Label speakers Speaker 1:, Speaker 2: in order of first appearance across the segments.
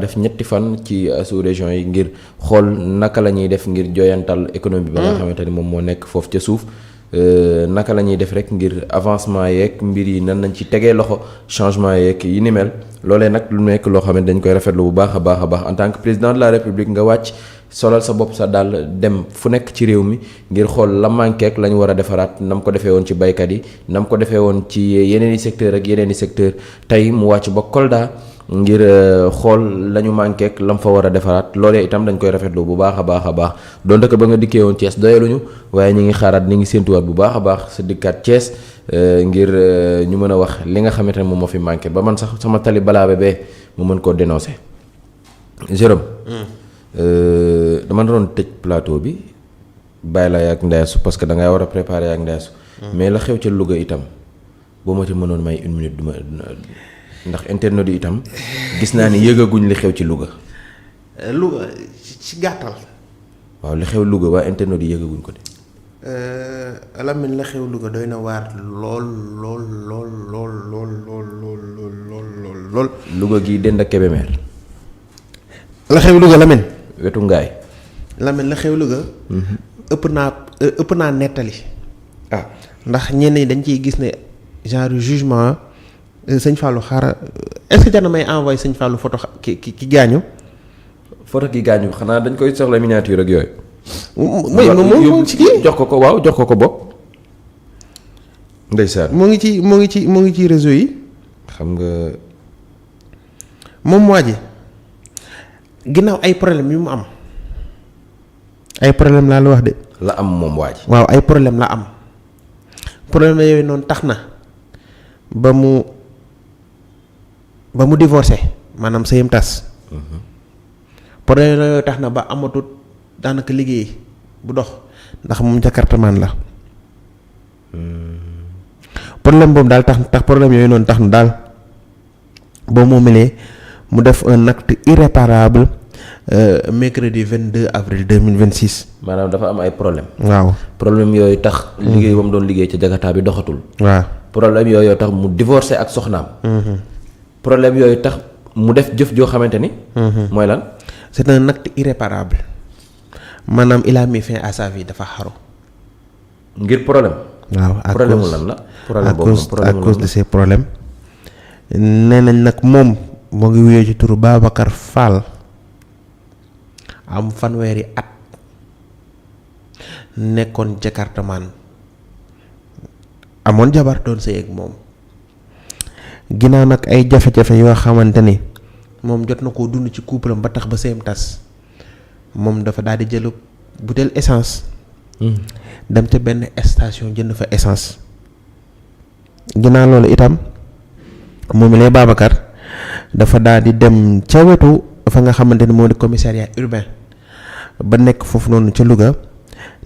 Speaker 1: def ñetti fan ci sous-région yi ngir xool naka la ñuy def ngir joyantal économie ba nga xamante ni moom moo nekk foofu ca suuf naka la ñuy def rek ngir avancement yeeg mbir yi nan nañ ci tegee loxo changement yeeg yi ni mel loolee nag lu nekk loo xam ne dañ koy rafetlu bu baax a baax a baax en tant que président de la république nga wàcc solal sa bopp sa daal dem fu nekk ci réew mi ngir xool la manqué ak la ñu war a defaraat nam ko defee woon ci baykat yi nam ko defee woon ci yeneen i secteur ak yeneen i secteur tey mu wàcc ba Kolda ngir xool la ñu manqué ak lam fa war a defaraat loolee itam dañ koy rafetlu bu baax a baax a baax donte ko ba nga dikkee woon Thiès doyaluñu waaye ñu ngi xaaraat ñu ngi séentuwaat bu baax a baax sa dikkaat Thiès ngir ñu mën a wax li nga xamante ne moom moo fi manqué ba man sax sama tali balaabe bee mu mën koo dénoncer. Jérôme. dama doon tëj plateau bi bàyyi la yaak Ndeyasu parce que da ngay war a préparer yaak Ndeyasu. mais la xew ca Louga itam boo ma ci mënoon may une minute duma ndax internet yi itam gis naa ni yëgaguñ li xew ci Louga.
Speaker 2: Louga ci gàttal.
Speaker 1: waaw li xew Louga waa internet yi yëgaguñ ko de.
Speaker 2: Lamine la xew Louga doy na waar lool lool lool lool lool lool lool lool lool.
Speaker 1: Louga gii dend ak Kébémer.
Speaker 2: la xew Louga Lamine.
Speaker 1: wetu ngaay.
Speaker 2: Lamine la xew Louga. ëpp naa nettali.
Speaker 1: ah
Speaker 2: ndax ñenn ñi dañ ciy gis ne genre jugement sëñ Fallou xaaral est-ce que jar na may envoyé sëñ Fallou photo ki gaañu.
Speaker 1: photo ki gaañu xanaa dañ koy soxla miniature ak yooyu.
Speaker 2: moom ci kii
Speaker 1: jox ko waaw jox ko bopp. ndeysaan
Speaker 2: moo ngi ci réseau yi.
Speaker 1: xam nga.
Speaker 2: moom waa ji ginnaaw ay problème yu mu am. ay problème laa la wax de.
Speaker 1: la am moom waa ji.
Speaker 2: waaw ay problème la am. problème yooyu noonu tax na ba mu divorcé maanaam sëyam tas. problème yooyu tax na ba amatut daanaka liggéey bu dox ndax moom jakartamaan la. problème boobu daal tax problème yooyu noonu tax na daal boo moomelee mu def un acte irréparable mercredi 22 avril 2026.
Speaker 1: maanaam dafa am ay problème
Speaker 2: waaw
Speaker 1: problème yooyu tax. liggéey ba mu doon liggéey ca Jakarta bi doxatul.
Speaker 2: waaw
Speaker 1: problème yooyu tax mu divorcé ak soxnaam. problème yooyu tax mu def jëf joo xamante ni. mooy lan.
Speaker 2: c'est un acte irréparable maanaam il a mis fin à sa vie dafa xaru.
Speaker 1: ngir problème.
Speaker 2: waaw
Speaker 1: problème lan la. problème boobu
Speaker 2: à cause de ces problèmes. nee nañ nag moom moo ngi wuyoo ci turu Babacar Fall am fanweeri at nekkoon jakartamaan amoon jabar doon sëy ak moom ginnaaw nag ay jafe-jafe yoo xamante ni moom jot na koo dund ci couple am ba tax ba sëyam tas moom dafa daal di jël butéel essence. dem ca benn station jënd fa essence. ginnaaw loolu itam moom lay Babacar dafa daal di dem ca wetu fa nga xamante ni moo di commissariat urbain ba nekk foofu noonu ca Louga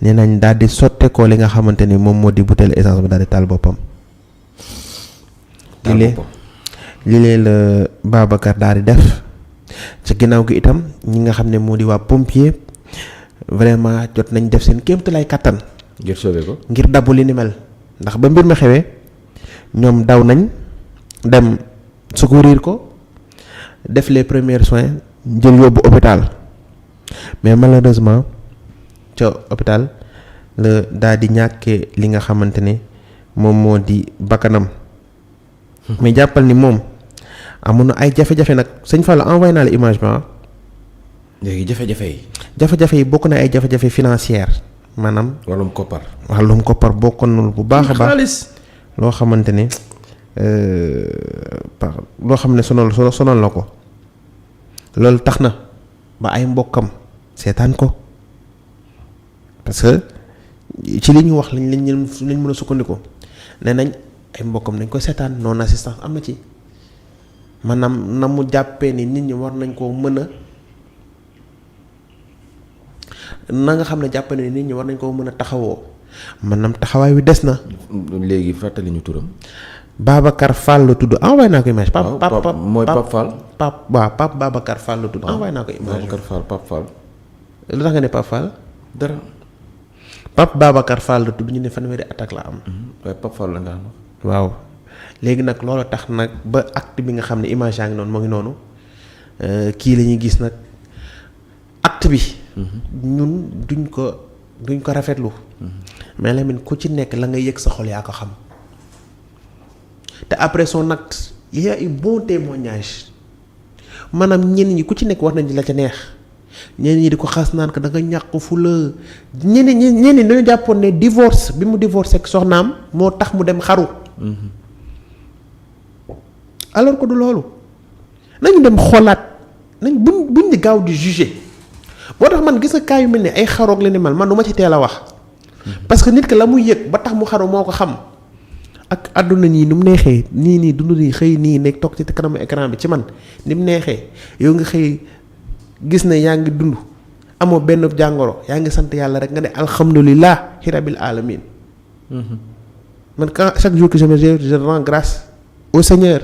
Speaker 2: nee nañ daal di sotteekoo li nga xamante ni moom moo di butéel essence ba daal di taal boppam. lii la Babacar daal di def ca ginnaaw gi itam ñi nga xam ne moo di waa pompier vraiment jot nañ def seen kéemtalaay kattan.
Speaker 1: ngir sauver ko.
Speaker 2: ngir dabu li ni mel ndax ba mbir ma xewee ñoom daw nañ dem secourir ko def les premiers soins jël yóbbu hôpital mais malheureusement ca hôpital la daal di ñàkkee li nga xamante ne moom moo di bakkanam. mais jàppal ni moom amoon na ay jafe-jafe nag sëñ Fall envoyé naa la image ba.
Speaker 1: léegi jafe-jafe yi.
Speaker 2: jafe-jafe yi bokk na ay jafe-jafe financière maanaam.
Speaker 1: wàllum koppar.
Speaker 2: wàllum koppar bokkoon na bu baax a baax
Speaker 1: xaalis.
Speaker 2: loo xamante ne loo xam ne sonal na ko loolu tax na ba ay mbokkam seetaan ko parce que ci li ñu wax lañ mën a sukkandiku nee nañ ay mbokkam dañ ko seetaan non assistance am na ci maanaam na mu jàppee ni nit ñi war nañ koo mën a na nga xam ne jàpp ne nit ñi war nañ koo mën a taxawoo maanaam taxawaay wi des na.
Speaker 1: léegi fàttali ñu turam.
Speaker 2: Babacar Fall la tudd envoyé naa ko image.
Speaker 1: mooy Pape Fall.
Speaker 2: Pape Babacar Fall la tudd envoyé naa ko image.
Speaker 1: Babacar Fall Pape Fall.
Speaker 2: lu tax nga ne Pape Fall.
Speaker 1: dara.
Speaker 2: Pape Babacar Fall la tudd ñu ne fanweeri attaque la am.
Speaker 1: waaye Pape Fall la nga xam.
Speaker 2: waaw léegi nag loolu tax nag ba acte bi nga xam ne image yaa ngi noonu moo ngi noonu kii la ñuy gis nag acte bi. ñun duñ ko rafetlu. mais Lamine ku ci nekk la nga yëg sa xol yaa ko xam te après son acte il y a eu bon témoignage maanaam ñenn ñi ku ci nekk wax nañ la ca neex ñenn ñi di ko xas naan ko da nga ñàkk fu la ñenn ñi dañu jàppoon ne divorce bi mu divorcé ak soxnaam moo tax mu dem xaru. alors que du loolu nañu dem xoolaat nañ buñ di gaaw di juger moo tax man gis nga cas yu mel ni ay xaroog la ni man du ma ci teel a wax. parce que nit ki la muy yëg ba tax mu xaru moo ko xam. ak àdduna nii nu mu neexee nii dund nii xëy nii nekk toog ci kanamu écran bi ci man ni mu neexee yow nga xëy gis ne yaa ngi dund amoo benn jàngoro yaa ngi sant yàlla rek nga ne alhamdulilah rabbil alamin man quand chaque jour que je rends grâce au Seigneur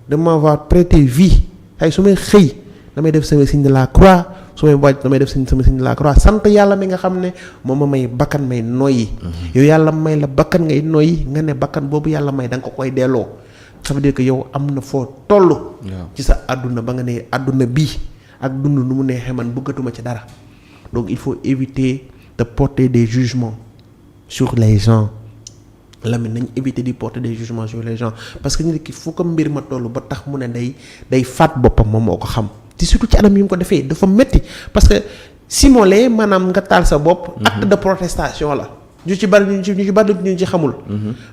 Speaker 2: de m'avoir prêté vie ay su may xëy damay def sama signe de la croix su may wàcc damay def sama signe de la croix sant yàlla mi nga xam ne moom ma may bakkan may noyyi. yow yàlla may la bakkan ngay noyyi nga ne bakkan boobu yàlla may da nga ko koy delloo ça veut dire que yow am na foo toll. ci sa àdduna ba nga ne àdduna bii ak dund nu mu neexee man bëggatuma ci dara donc il faut éviter de porter des jugements sur les gens. Lamine nañ éviter di porter des jugements sur les gens parce que nit ki fu ko mbir ma toll ba tax mu ne day faat boppam moom moo ko xam. te surtout ci anam yi mu ko defee dafa métti parce que simolé maanaam nga taal sa bopp. acte de protestation la. ñu ci bari ñu ci xamul.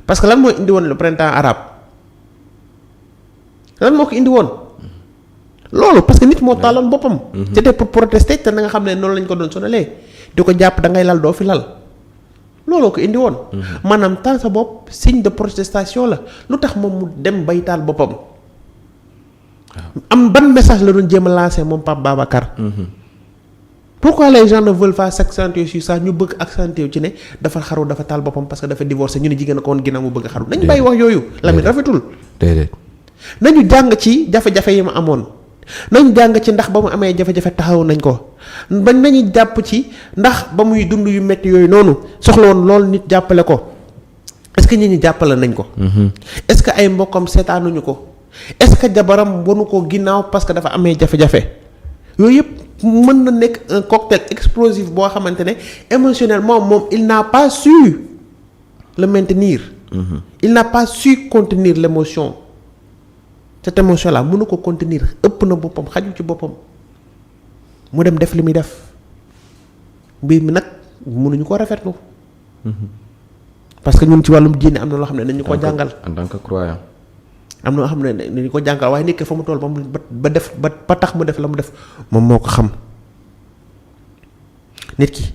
Speaker 2: parce que lan moo indi woon le printemps arabe lan moo ko indi woon. loolu parce que nit moo taaloon boppam. c'était pour protester te na nga xam ne noonu lañ ko doon sonalee di ko jàpp da ngay lal doo fi lal looloo ko indi woon. maanaam taal sa bopp signe de protestation la lu tax moom mu dem bay taal boppam. am ban message la doon jéem a lancer moom Pape Babacar. pourquoi les gens ne veulent pas s'accentuer sur ça ñu bëgg accentuer ci ne dafa xaru dafa taal boppam parce que dafa divorcé ñu ne jigéen a ko woon ginnaaw mu bëgg xaru. nañ bàyyi wax yooyu. Lamine rafetul. déedéet. nañu jàng ci jafe-jafe yi ma amoon nañu jàng ci ndax ba mu amee jafe-jafe taxaw nañ ko bañ nañu jàpp ci ndax ba muy dund yu métti yooyu noonu soxla woon loolu nit jàppale ko est-ce que nit ñi jàppale nañ ko. est-ce que ay mbokkam seetaanuñu ko. est-ce que jabaram wanu ko ginnaaw parce que dafa amee jafe-jafe yooyu yëpp mën na nekk un cocktail explosif boo xamante ne émotionnellement moom il n'a pas su le maintenir. il n'a pas su contenir l'émotion cette émotion là mënu ko contenir ëpp na boppam xaju ci boppam mu dem def li muy def mbir mi nag mënuñu ko rafetlu. parce que ñun ci wàllum diine am na loo xam ne dañu ko jàngal.
Speaker 1: en tant que croyant.
Speaker 2: am na loo xam ne dañu ko jàngal waaye nit ki fa mu toll ba def ba tax mu def la mu def moom moo ko xam nit ki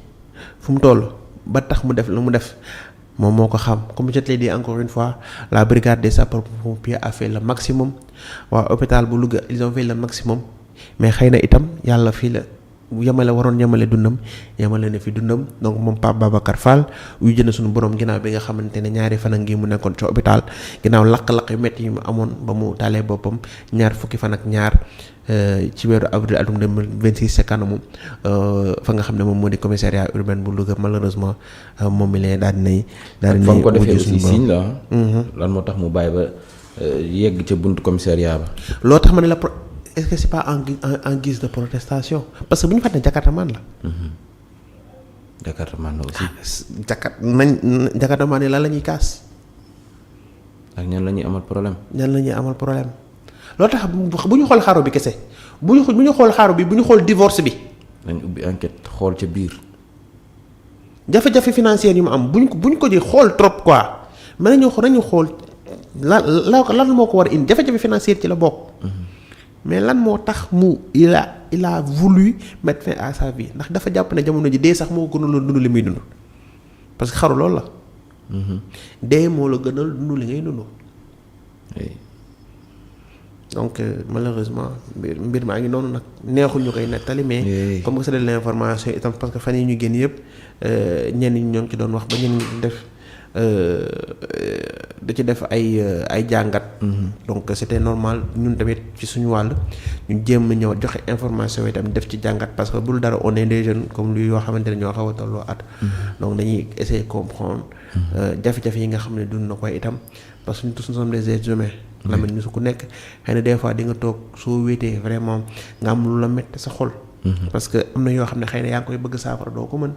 Speaker 2: fu mu toll ba tax mu def la mu def moom moo ko xam comme je te l'ai dit encore une fois la brigade des sapeurs-pompiers a fait le maximum waa hôpital bu Louga ils ont fait le maximum mais xëy na itam yàlla fii la waroon yemale dundam yemale na fi dundam donc moom Pape Babacar Fall yu jënd suñu borom ginnaaw bi nga xamante ne ñaari fan ak ngi mu nekkoon ci hôpital ginnaaw lakk-lakk yu métti yi mu amoon ba mu taalee boppam ñaar fukki fan ak ñaar ci weeru avril atum 2026 ca kanamu fa nga xam ne moom moo di commissariat urbain bu Louga malheureusement moom mi leen daal di
Speaker 1: fa nga ko defee aussi signe la lan moo tax mu bàyyi ba yegg ca buntu commissariat ba.
Speaker 2: loo tax ma ne la est-ce que c'est pas en guise de protestation parce que bu ñu fàtte jakartamaan la.
Speaker 1: jakartamaan la aussi.
Speaker 2: jakartamaan yi lan la ñuy kaas.
Speaker 1: ak ñan la ñuy amal problème.
Speaker 2: loolu tax bu ñu xool xaru bi kese bu ñu xool xaru bi bu ñu xool divorce bi.
Speaker 1: nañ ubbi enquête xool ca biir.
Speaker 2: jafe-jafe financière yi mu am bu ñu ko di xool trop quoi mais nañu xool lan moo ko war a indi jafe-jafe financière ci la bokk. mais lan moo tax il a voulu mettre fin à sa vie ndax dafa jàpp ne jamono ji dee sax moo gënal dund li muy dund parce que xaru loolu la. dee moo la gënal dund li ngay dund. donc malheureusement mbir maa ngi noonu nag neexul ñu koy nettali mais comme que c'est de l'information itam parce que fan yi ñu génn yëpp ñenn ñi ñoo ngi ci doon wax ba ñenn ñi da ci def ay jàngat. donc c'était normal ñun tamit ci suñu wàll ñu jéem a ñëw joxe information yi tamit def ci jàngat parce que bul dara on est des jeunes comme lui yoo xamante ne ñoo xaw a tolloo at. donc dañuy essayer comprendre. jafe-jafe yi nga xam ne dund na koy itam parce que nous tous nous sommes des êtres humains Lamine ni su ku nekk xëy na des fois di nga toog soo wéetee vraiment nga am lu la métti sa xol. parce que am na yoo xam ne xëy na yaa ngi koy bëgg saafara doo ko mën.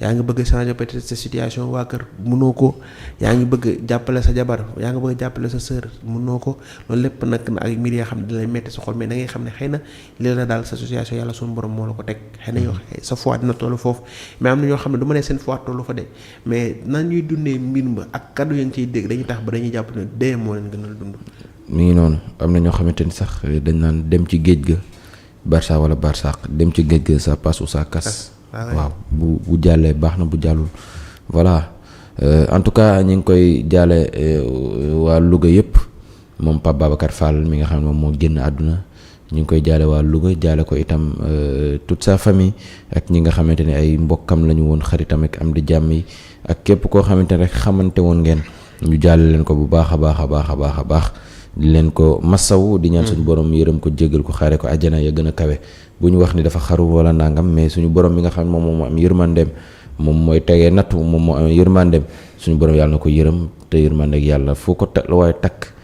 Speaker 2: yaa ngi bëgg changer peut-être sa situation waa kër mënoo ko. yaa ngi bëgg jàppale sa jabar yaa ngi bëgg jàppale sa sœur mënoo ko loolu lépp nag ay mbir yoo xam ne dina lay métti sa xol mais da ngay xam ne xëy na li la daal sa situation yàlla suñu borom moo la ko teg. xëy na yoo sa foi dina tollu foofu mais am na ñoo xam ne du ma ne seen foi tollu fa de mais nan ñuy dundee mbir ma ak kaddu ya ngi ciy dégg dañuy tax ba dañuy jàpp ne dee moo leen gënal dund.
Speaker 1: mi ngi noonu am na ñoo xamante ni sax dañ naan dem ci géej ga Barça wala Barsaq dem ci géej ga ça passe ou ça casse. waaw bu jàllee baax na bu jàllul voilà en tout cas ñu ngi koy jaale waa Louga yëpp moom Pape Babacar Fall mi nga xam ne moom moo génn àdduna ñu ngi koy jaale waa Louga jaale ko itam toute sa famille ak ñi nga xamante ne ay mbokkam la ñu woon xaritam ak am di jàmm yi ak képp koo xamante ne rek xamante woon ngeen ñu jaale leen ko bu baax a baax a baax a baax a baax di leen ko massaw di ñaan suñu borom yërëm ko jéggal ko xaare ko àjjana ya gën a kawe bu ñu wax ni dafa xaru wala nangam mais suñu borom mi nga xam ne moom moo am yërmandeem moom mooy tegee nattu moom moo am yërmandeem suñu borom yàlla na ko yërëm te yërmandeeg yàlla foo ko waaye takk